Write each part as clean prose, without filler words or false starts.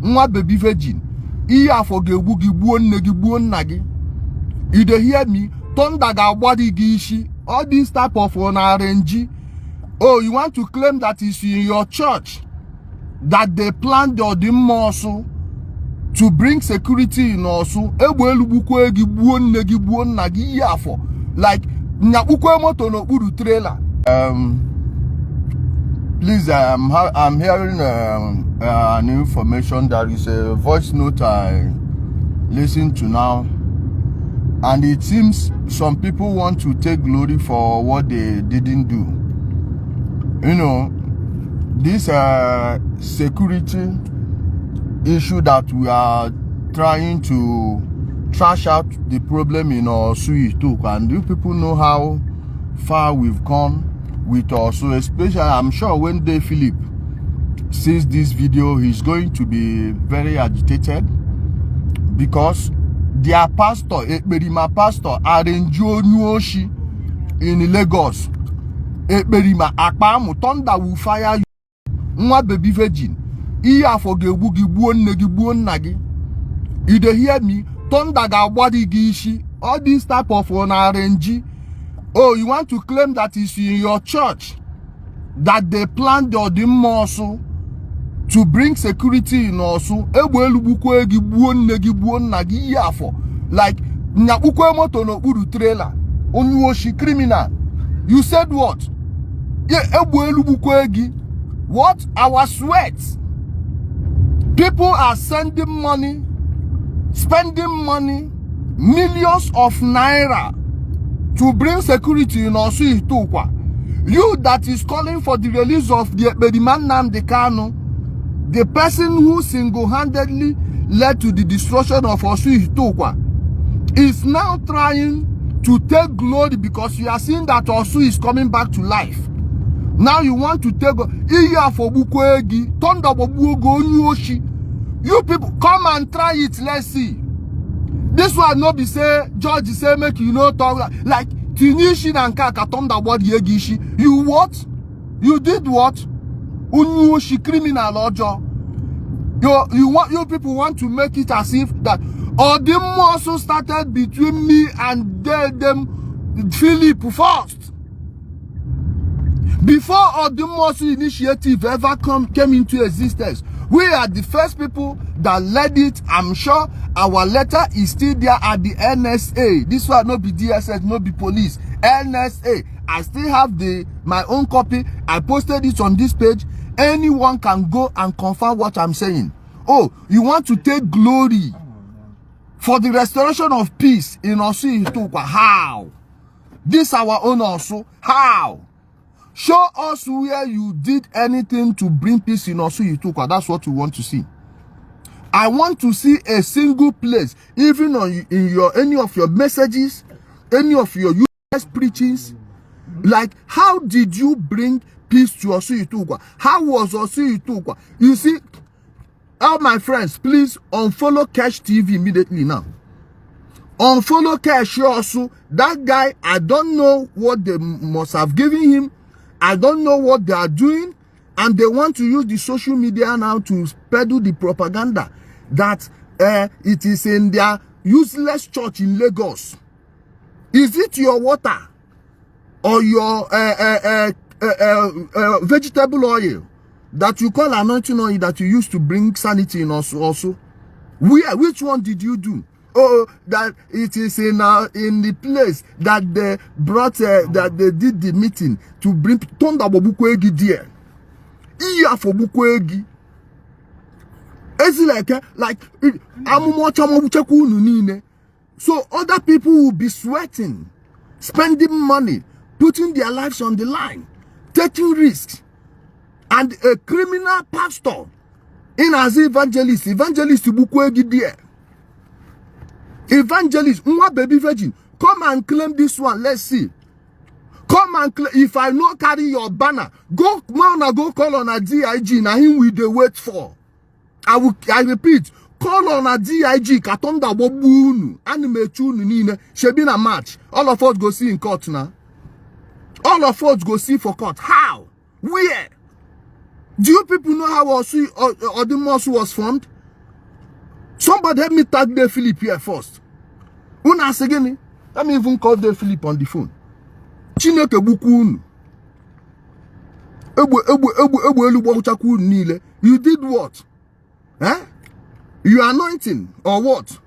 nwa baby virgin. Iya for gebugi buon negibuon nagi. You dey hear me? Thunder ga body gishi. All this type of RNG. Oh, you want to claim that it's in your church that they planned the Imo to bring security in Orsu? Like trailer. Please, I'm hearing an information. There is a voice note I listen to now, and it seems some people want to take glory for what they didn't do. You know, this security issue that we are trying to trash out the problem in Orsu Imo, and you people know how far we've gone with Orsu, especially I'm sure when Dave Philip sees this video, he's going to be very agitated because their pastor, Ekberima pastor, Arenjo Nuoshi in Lagos. Ekberima Akpamu, thunder will fire you. Nwa baby virgin. Iya for gebugi buon negibuon nagi. You dey hear me? Thunder ga body gishi. All this type of RNG. Oh, you want to claim that it's in your church that they planned the Imo to bring security in Orsu? Like trailer. Criminal. You said what? Yeah, what? Our sweat. People are sending money, spending money, millions of naira to bring security in Orsu Imo. You that is calling for the release of the Ekberima Kanu, the person who single-handedly led to the destruction of Orsu Imo, is now trying to take glory because you are seeing that Orsu is coming back to life. Now you want to take you people come and try it. Let's see. This one no be say George say make you know talk like Tinishi and Kaka thunder body yegishi. You what? You did what? Unuoshi criminal ojo. You people want to make it as if that Imo also started between me and them Philip first. Before Imo initiative ever came into existence, we are the first people that led it. I'm sure our letter is still there at the NSA. This one no be DSS, no be police. NSA. I still have my own copy. I posted it on this page. Anyone can go and confirm what I'm saying. Oh, you want to take glory for the restoration of peace in Orsu Imo? How? This our own Orsu. How? Show us where you did anything to bring peace in Orsu Imo. That's what we want to see. I want to see a single place, even in any of your messages, any of your US preachings. Like, how did you bring peace to Orsu Imo? How was Orsu Imo? You see, all my friends, please unfollow Cash TV immediately now. Unfollow Cash also. That guy, I don't know what they must have given him. I don't know what they are doing, and they want to use the social media now to peddle the propaganda that it is in their useless church in Lagos. Is it your water or your vegetable oil that you call anointing oil that you used to bring sanity in also? Which one did you do? Oh, that it is in the place that they brought that they did the meeting to bring Tonda Bobukwegi there. Iya for Bukwegi. It's like so other people will be sweating, spending money, putting their lives on the line, taking risks, and a criminal pastor in as evangelist Bukwegi there. Evangelist, Nwa baby virgin, come and claim this one. Let's see. Come and claim. If I not carry your banner, go call on a DIG. Now him we dey wait for. I repeat, call on a DIG. Katonda bobunu anime chunu nine. Shebina match. All of us go see in court now. All of us go see for court. How? Where? Do you people know how Imo was formed? Somebody help me tag the Philip here first. Una again. Let me even call the Philip on the phone. Chineke buku unu. You did what? Eh? You anointing or what?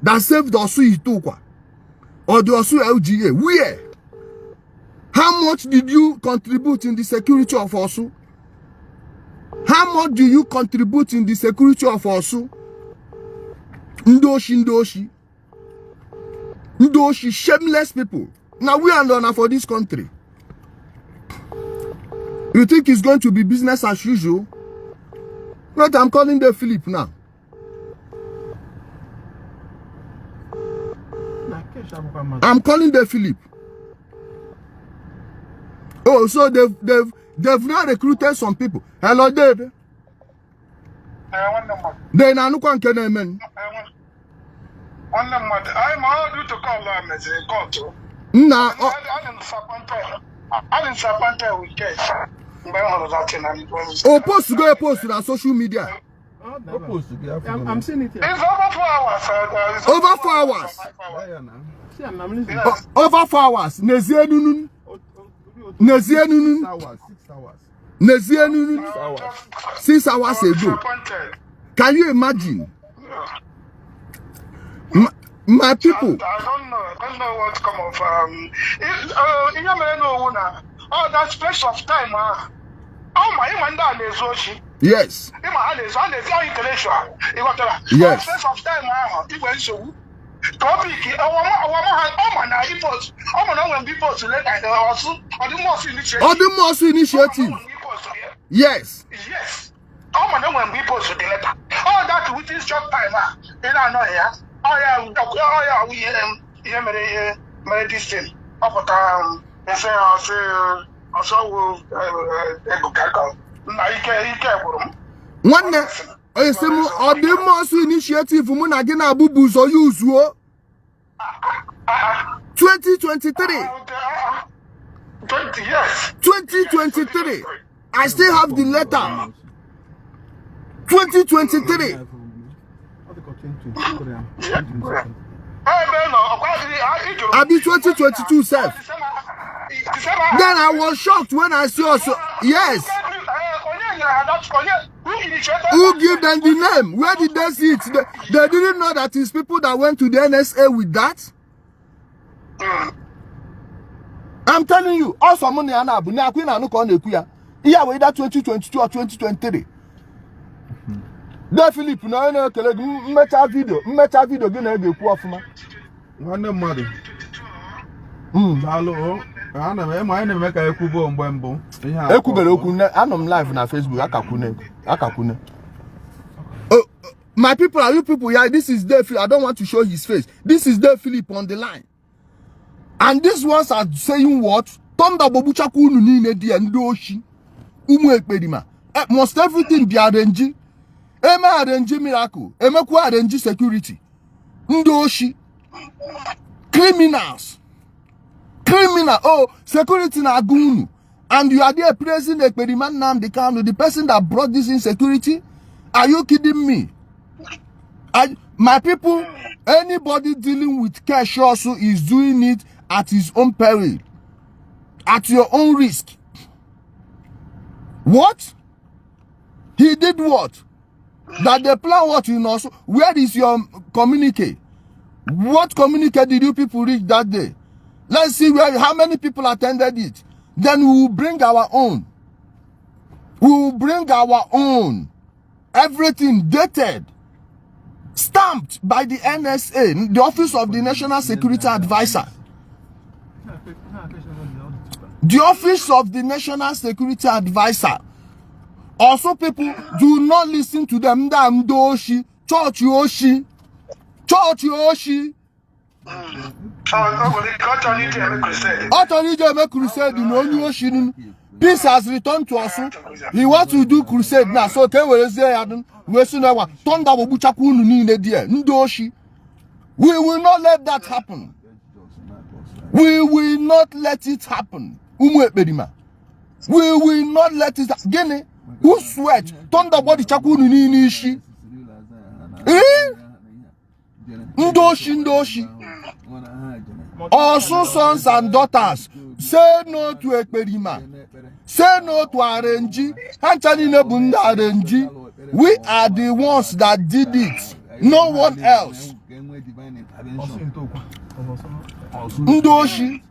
That saved Orsu Imo or the Orsu LGA. Where? How much did you contribute in the security of Orsu? How much do you contribute in the security of Orsu? Ndoshi, shameless people. Now we are done for this country. You think it's going to be business as usual? But I'm calling the Philip now. I'm calling the Philip. Oh, so they've now recruited some people. Hello, Dave. Then I don't know men. I'm all to call them as a court. No, I didn't support with case. Oh, post to go post on social media. I'm seeing it here. It's over 4 hours. Over 4 hours. Over 4 hours. Nezienunun. 6 hours ago. Can you imagine? My people. I don't know what's come of oh, that space of time. Oh my man, is Oshi. Yes. Yes. Space of time. It went so. Topic. Most initiative. Yes. Yes. When people to the letter. Oh, that with this job time. I know here. Oh yeah, we made this thing. They say also Ebuka. One day, I say more the most initiative woman again abubu so use 2023. 20 years. 2023. I still have the letter. 2023. I be 2022 self. Then I was shocked when I saw so yes. Who give them the name? Where did they see it? They didn't know that it's people that went to the NSA with that. I'm telling you, also money and abu na queen anu kon ekuya. Iya we that 2022 or 2023. The Philip no kele mmecha video gị na ebe ekwu ofuma. Nwanne mmadụ. Daalụ. Ana m na ka ekwubo mgbe mbụ. Ekwubere okwu anọ m live na Facebook akakune. Oh, my people, are you people here? This is Dave. I don't want to show his face. This is Dave Philip on the line. And these ones are saying what? Tonda bobuchaku unu niile di ndị oshi. Umu ekperima. Must everything be arranged? Eme arrange miracle. Emekwa arrange security. Ndị oshi. Criminals. Oh, security na agunu. And you are there praising the Ekperiman Nnamdi Kanu, the person that brought this insecurity? Are you kidding me? My people, anybody dealing with cash also is doing it at his own peril. At your own risk. What? He did what? That they plan what you know. So where is your communique? What communique did you people reach that day? Let's see how many people attended it. Then we will bring our own. We will bring our own. Everything dated. Stamped by the NSA, the Office of the National Security Advisor. The Office of the National Security Advisor. Also, people do not listen to them. Church Yoshi. Peace has returned to us. He wants to do crusade now. So we will not let that happen. We will not let it happen. We will not let it happen. Who sweat? Thunder body chakunu ni ishi. Ndoshi. Also sons and daughters, say no to Ekperima. Say no to RNG. We are the ones that did it. No one else. Ndoshi.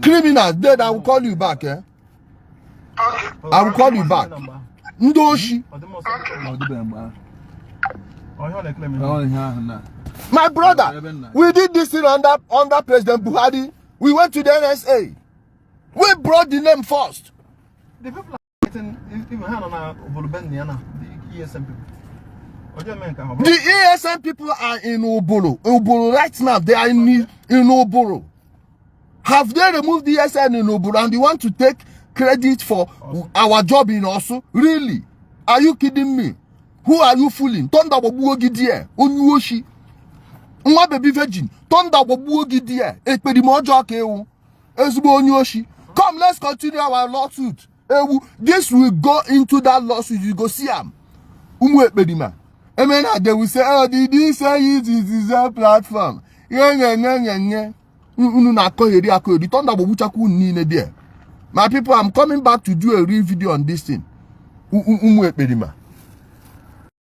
Criminals, dead, I will call you back, eh? I will call you back. Ndoshi. My brother, we did this thing under President Buhari. We went to the NSA. We brought the name first. The people are getting even hand on the ESM people. The ESM people are in Oboro. Oboro right now, they are in Oboro. Have they removed the ESN in Oboro and they want to take credit for our job in Orsu? Really? Are you kidding me? Who are you fooling? Tonda wabuogi die, Onyuoshi. Nwa baby virgin. Tonda wabuogi die. Ekperimojo kewu. Ezubo Onyuoshi. Come, let's continue our lawsuit. This will go into that lawsuit. You go see him. Ekperima. And then they will say, oh, did he say it is a platform? My people, I'm coming back to do a real video on this thing. Ekperima.